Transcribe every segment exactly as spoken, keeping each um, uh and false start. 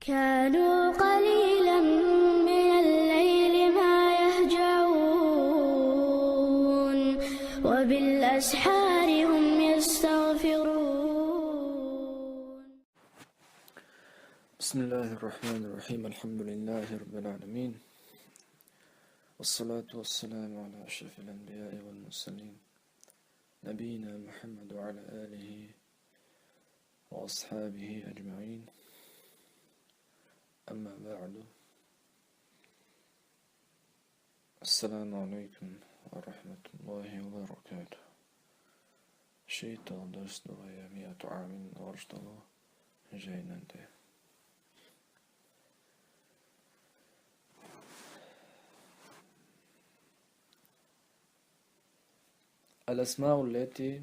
كانوا قليلا من الليل ما يهجعون، وبالأسحار هم يستغفرون. بسم الله الرحمن الرحيم. الحمد لله رب العالمين. والصلاة والسلام على أشرف الأنبياء والمرسلين، نبينا محمد وعلى آله وأصحابه أجمعين. أما بعد. السلام عليكم ورحمة الله وبركاته. Шийтта дарс да вай миату Ӏамин оршдала жайнанте. الأسماء التي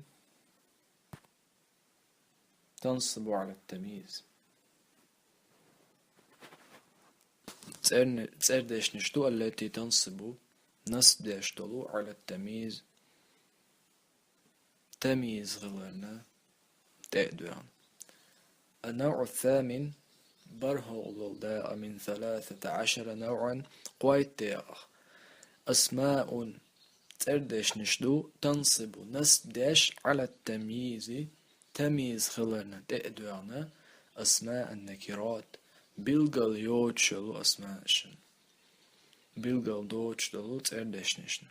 تنصب على التمييز. ЦӀерни-, цӀердешнаш ду, التي تنصب, насбдеш долу, على التمييز, тамйиз хиларна тӀе а доьгӀна. النوع الثامن, бархӀалгӀа долу дакъа, من ثلاثة عشر نوعا, кхойтта дакъа. أسماء, цӀердешнаш ду, تنصب, насбдеш, على التمييز, тамйиз хиларна тӀе а доьгӀна, أسماء النكرات, билгал йоцуш йолу асмаъашна, билгал доцуш долу цӀердешнашна.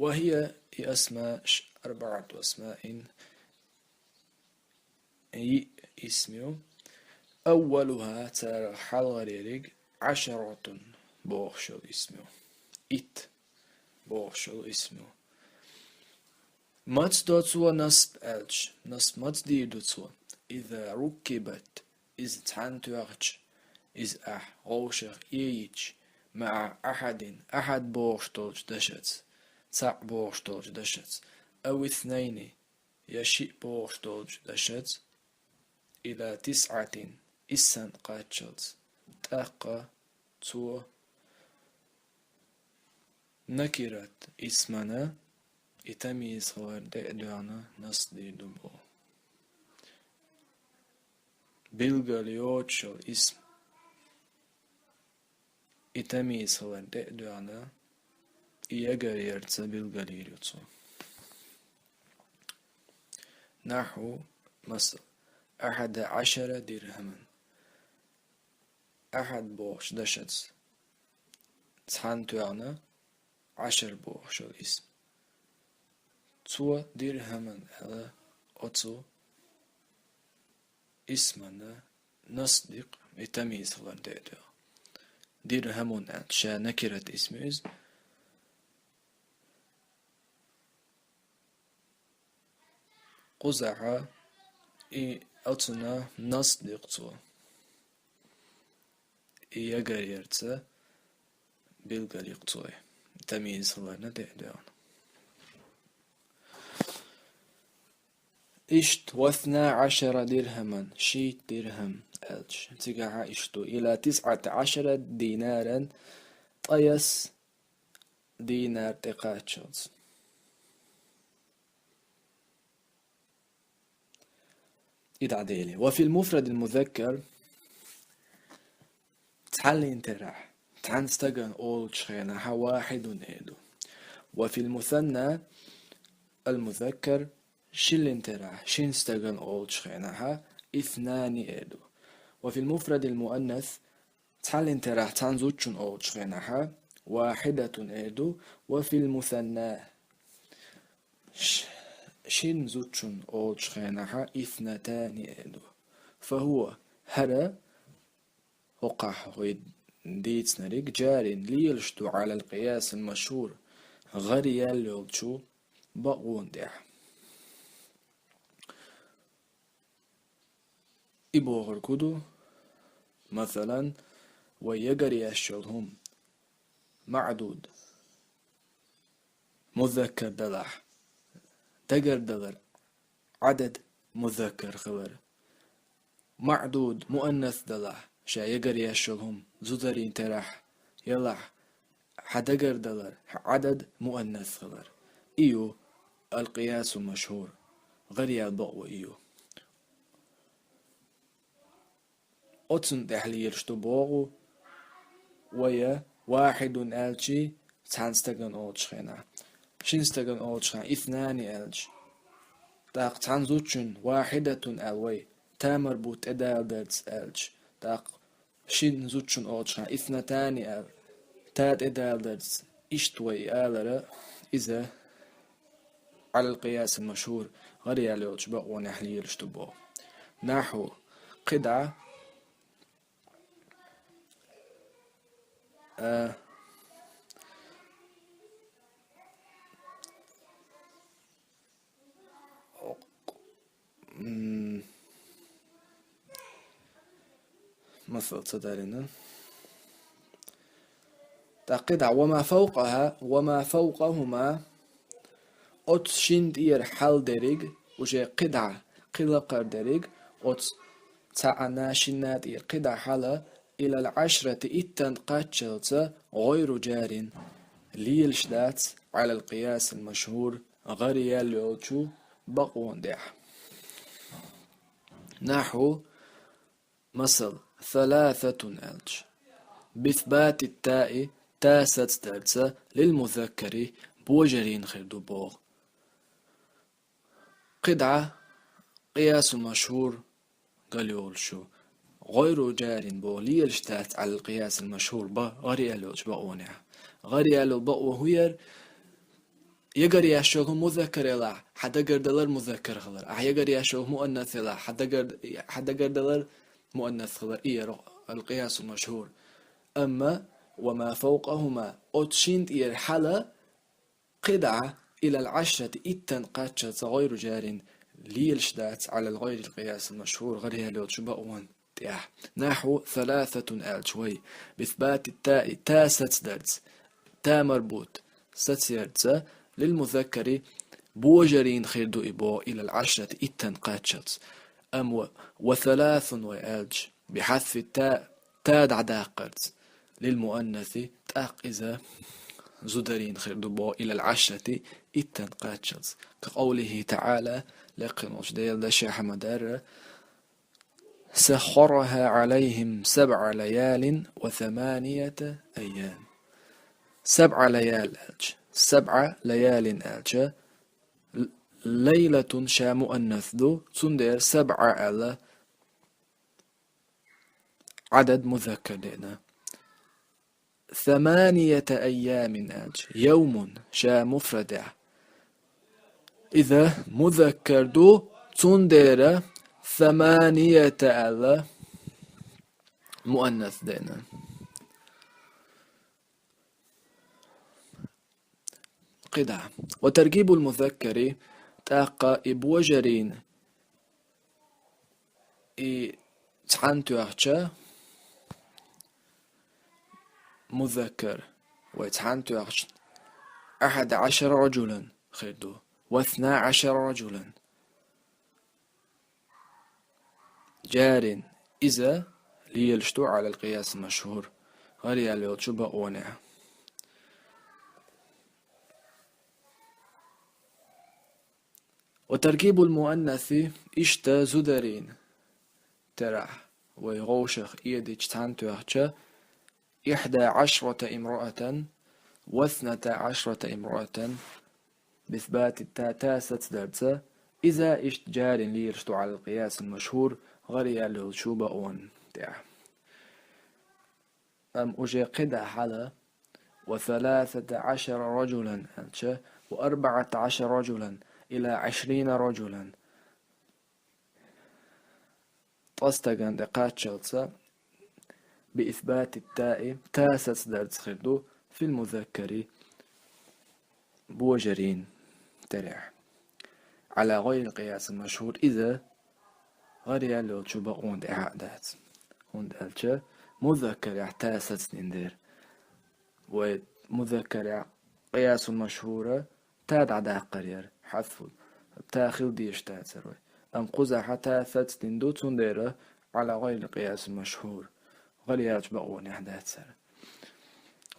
وهي, и асмаъаш, أربعة أسماء, йиъ исм ю. أولها, царах хьалхарериг, عشرة бохуш йолу исм ю. Итт бохуш йолу исм ю. Маца до цо насб аьлча, насб маца дийр ду цо? إذا ركبت, иза цхьаьна тоьхча, иза ахь вовшах ийча, مع أحد, أحد бохуш долчу дашаца, цхьаъ бохуш долчу дашаца, أو اثنين, я шиъ бохуш долчу дашаца, إلى تسعة, иссанна кхаччалц, тӀаккха цо накират исмана, и тамйиз хиларна тӀе а доьгӀна, насб дийр ду боху. Билгал йоцуш йолу исм, и тамйиз хиларна тӀе а доьгӀна, и ягаръярца билгалйийр ю цо. نحو, масала, أحد عشر درهما. أحد бохучу дашаца цхьаьна тоьхна, عشر бохуш йолу исм. Цо درهما аьлла, оцу исмана насб ди-кх, и тамйиз хиларна тӀе а доьгӀна. درهم аьлла, ша накират исм ю иза. Кхузахь и оцунна насб ди-кх цо. И ягаръярца билгалйи-кх цо, тамйиз хиларна тӀе а доьгӀна. Иштта, واثنا عشر درهما, шийтта дирхӀам аьлча, цигахь иштта ду: إلى تسعة عشر دينارا, ткъаесна динар тӀекхаччалц. И дӀадели. وفي المفرد المذكر, цхьаллин терахь, цхьана стагана олучу хенахь, واحد эр ду. وفي المثنى المذكر, шиллин терахь, шина стагана олучу хенахь, اثنان эр ду. وفي المفرد المؤنث, цхьаллин терахь, цхьана зудчун олучу хенахь, واحدة эр ду. وفي المثنى, ш-, шина зудчун олучу хенахь, اثنتان эр ду. فهو, хӀара, хӀокхахь хӀой дийцинарг, جار, лелаш ду, على القياس المشهور, гӀараяьлла йолчу бакъонна тӀехь. И бохург хӀун ду? Масалан, вай ягаръеш йолу хӀума, маӀдуд, музаккар далахь, дагардалар, Ӏадад музаккар хилар. МаӀдуд муаннас далахь, ша ягаръеш йолу хӀума, зударийн терахь ялахь, хьан дагардалар, хьан Ӏадад муаннас хилар. И ю аль-къиясул машхӀур, гӀараяьлла бакъо и ю. Оцунна тӀехь лелаш ду боху вай, واحد аьлча, цхьана стагана олучу хенахь. Шина стагана олучу хенахь, اثنان аьлча. ТӀаккха цхьана зудчунна واحدة аьлла вай, та марбут тӀедалдарца аьлча. ТӀаккха шина зудчунна олучу хенахь, اثنتان аьлла, та тӀедалдарца. Иштта вай алара, иза على القياس المشهور, гӀараяьлла йолчу бакъонехь лелаш ду боху. نحو, кхидӀа, а, м, масал ца далийна. ТӀаккха кхидӀа, وما فوقها، وما فوقهما, оцу шина тӀера хьалдерриг, уже кхидӀа, кхин лакхара дерриг, оцу цхьаъанна шинна тӀера кхидӀа хьала, إلى العشرة, иттанна кхаччалца, غير جار, лелаш дац, على القياس المشهور, гӀараяьлла йолчу бакъонна тӀехь. نحو, масал, ثلاثة аьлча. بإثبات التاء, та сацдарца, للمذكر, божарийн хир ду боху. КхидӀа, قياس المشهور гӀараяьлла йолчу. غير جار боху, лелаш дац على القياس المشهور ба-, гӀараяьлла йолчу бакъонехь. ГӀараяьлла йолу бакъо хӀун яра? Ягар еш йолу хӀума музаккар елахь, хьан дагардалар музаккар хилар. Ахьа ягар еш йолу муаннас елахь, хьан дагар-, хьан дагардалар муаннас хилар. И яра القياس المشهور. Амма وما فوقهما, оцу шина тӀера хьала, кхидӀа, إلى العشرة, иттанна кхаччалца, غير جار, лелаш дац على غير القياس المشهور, гӀараяьлла йолчу бакъонна тӀехь. نحو ثلاثة аьлча вай, بإثبات التاء, та сацдарца, та марбут сацъярца, للمذكر, божарийн хир ду и боху, إلى العشرة, иттанна кхаччалца. Амма وثلاث вай аьлча, بحذف التاء, та дӀадаккхарца, للمؤنث, тӀаккха иза зударийн хир ду боху, إلى العشرة, иттанна кхаччалца. كقوله تعالى, лекхина волчу Делан дашехь ма-дарра: سخرها عليهم سبع ليال وثمانية أيام. سبع ليال аьлча, سبع ليال аьлча, л-, ليلة ша муаннас ду, цундела سبع аьлла, Ӏадад музаккар деана. ثمانية أيام аьлча, يوم ша муфрадехь. Иза музаккар ду, цундела ثمانية аьлла муаннас деана. КхидӀа. وتركيب المذكر, тӀаккха и божарийн, и цхьаьнатоьхча музаккар, вай цхьаьнатоьхча أحد عشر رجلا хир ду, واثنا عشر رجلا. جار, иза лелаш ду على القياس المشهور, гӀараяьлла йолчу бакъонехь. وتركيب المؤنث, иштта зударийн терахь, вай гӀовшах эдича цхьаьнатоьхча, إحدى عشرة امرأة, واثنتا عشرة امرأة, بإثبات التاء, та сацдарца, иза иштта جار лелаш ду على القياس المشهور, гӀараяьлла йолчу бакъонна тӀехь. Амма уже кхидӀа хьала, وثلاثة عشر رجلا аьлча, وأربعة عشر رجلا إلى عشرين رجلا. Ткъа стагана тӀе кхаччалца, بإثبات التاء, та сацдарца хир ду, في المذكر, божарийн терахь. على غير القياس المشهور, иза гӀараяьлла йолчу бакъонна тӀехь а дац. ХӀунда аьлча музаккарехь та сацдина дера. Вай музаккарехь къиясул машхӀура та дӀадаккхар яра, хьазфул, та хила дезаш дацар вай. Амма кхузахь та сацдина ду, цундела على غير القياس المشهور, гӀараяьллачу бакъонехь дацар.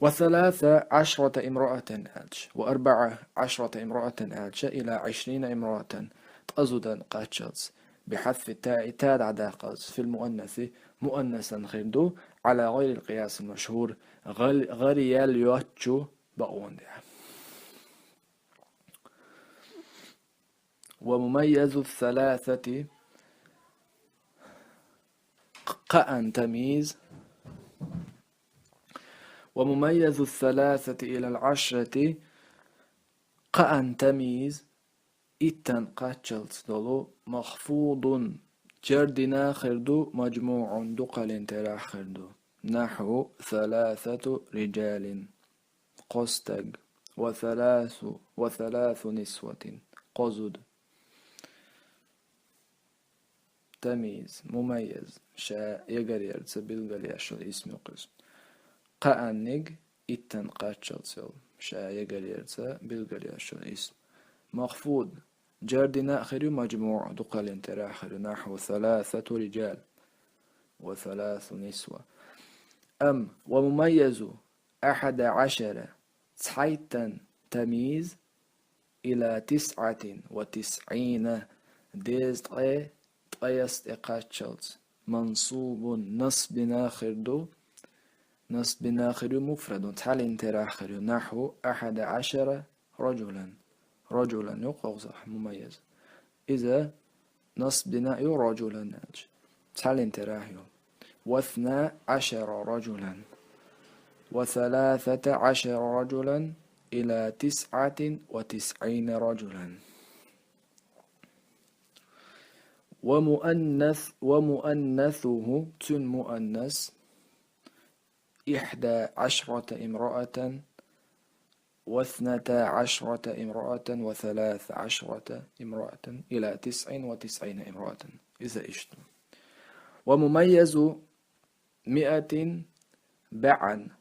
وثلاث عشرة امرأة аьлча, وأربع عشرة امرأة аьлча, إلى عشرين امرأة, ткъа зуда кхаччалц. بحذف التاء, та дӀадаккхалц, في المؤنث, муаннасан хир ду, على غير القياس المشهور, гӀар-, гӀараял йоцчу бакъонан тӀехь. ومميز الثلاثة, кхаъан тамйиз, ومميز الثلاثة إلى العشرة, кхаъан тамйиз, иттан кхаччалц долу, مخفوض, жар дина хир ду, مجموع, дукхалин терахь хир ду. نحو ثلاثة رجال, кхо стаг, وثلاث, وثلاث نسوة, кхо зуда. Тамйиз, мумайяз, ша ягаръярца билгалъяш йолу исм ю-кх иза. Кхаъаниг иттан кхаччалц йолу, ша ягаръярца билгалъяш йолу исм. Махфуд, жар дина а хир ю, мажмуъ, дукхалин терахь хир ю, нахьву саласату риджал ва саласу нисва. Ам, ва мумайязу ахьада ашара, цхьайттан тамйиз, ила тисъатин ва тисъина, дезткъе ткъайесна тӀе кхаччалц, мансубун, насб дина хир ду, насб дина хир ю муфрадун, цхьалин терахь хир ю, нахьву ахьада ашара раджулан, раджулан ю кхузахь мумайяз. Иза насб дина ю раджулан аьлча. Цхьалин терахь ю. Васна ашара раджулан. Ва саласата ашара раджулан ила тисъатин ва тисъина раджулан. Ва муаннас, ва муаннасуху, цуьнан муаннас, ихьда ашрата имраатан, ва сната ашрата имраатан, ва саласа ашрата имраатан, ила тисъин ва тисъина имраатан. Иза иштта. Ва мумайязу миатин баъан.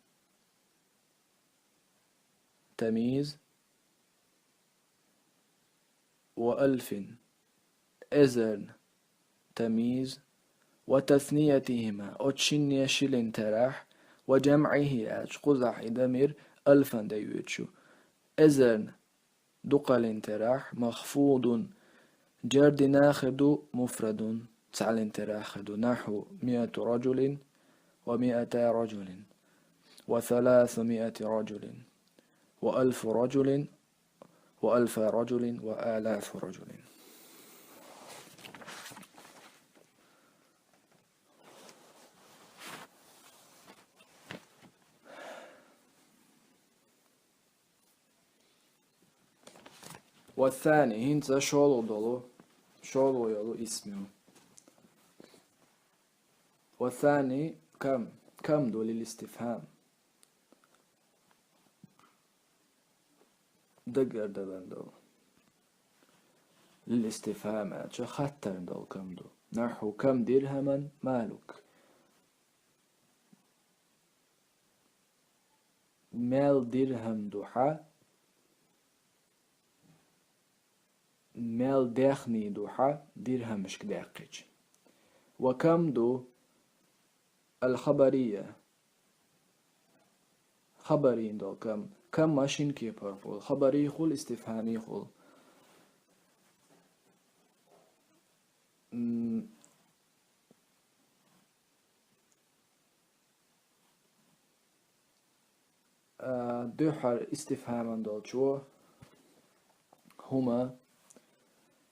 Тамйиз. Ва алфин, эзарна, тамйиз, ва тасниятихима, оцу шинне шилин терахь, ва жамъихи аьлча, кхузахь и дамир алфан тӀе йоьдуш ю. Эзарна, дукхалин терахь, махфудун, жар дина хир ду, муфрадун, цхьалин терахь хир ду, нахьву миату раджулин, ва миата раджулин, ва саласу миати раджулин, ва алфу раджулин, ва алфа раджулин, ва алафу раджулин. Ва сани, хӀинца шолгӀа долу, шолгӀа йолу исм ю. Ва сани кам, кам ду лил истифхам. Дагардалан долу. Лил истифхам аьлча, хаттарна долу кам ду. Нахьву кам дирхьаман малук. Мел дирхьам ду хьан, мел даьхни ду хьан дирхьамашка даьккхича. Ва кам ду алхабария. Хабарин долу кам. Кам машин кепара хуьлу. Хабарий хуьлу, истифхамий хуьлу. М, а, дуьххьара истифхаман долчо хӀума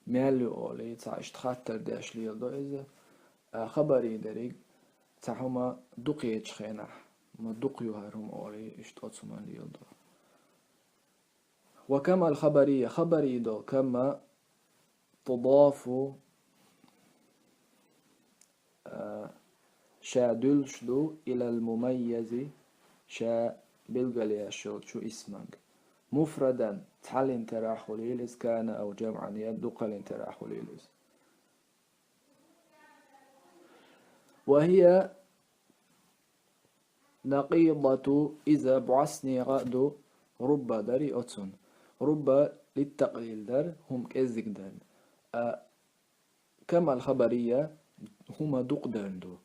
мел ю олий, цхьа иштта хаттар деш леладо иза. А, хабарий дерриг цхьа хӀума дукхечу хенахь, ма дукха ю хӀара хӀума олий, иштта оцу хӀуман леладо. Ва кам алхабария, хабарий долу кам а тудафу, а, ша дуьллуш ду, илал мумайязи, ша билгалъеш йолчу исманга. Муфрадан, цхьаллин терахь хуьлийла иза, кана ав жамъан, я дукхаллин терахь хуьлийла иза. Ва хия накъидату, иза бӀостанехьа а ду, рубба дарий оцун. Рубба литтакълил дар, хӀума кӀеззиг дарна. А кам алхабария, хӀума дукха дарна ду.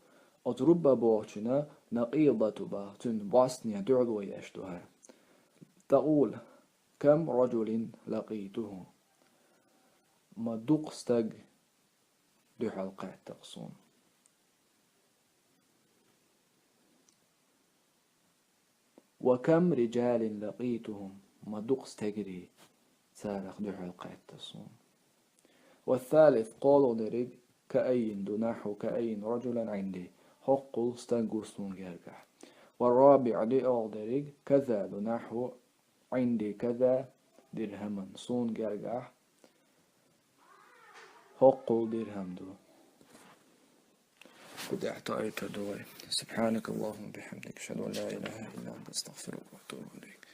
Оцу рубба бохучунна накъидату боху, цуьнан бӀостанехьа дуьхьало еш ду хӀара. Такъул, кам раджулин лакъитугьу. Ма дукха стаг, дуьхьал кхетта суна. وكم رجال لقيتهم, ма дукха стегарий царах дуьхьал кхетта суна. والثالث, кхоалгӀа дерриг, كأين ду, نحو كأين رجلا عندي, хӀоккхул стаг ву суна гергахь. والرابع, диъалгӀа дерриг, كذا ду, نحو عندي كذا درهما, суна гергахь хӀоккхул дирхам ду. Кху тӀехь тоъийта ду вай. سبحانك اللهم وبحمدك، أشهد أن لا إله إلا أنت، أستغفرك وأتوب إليك.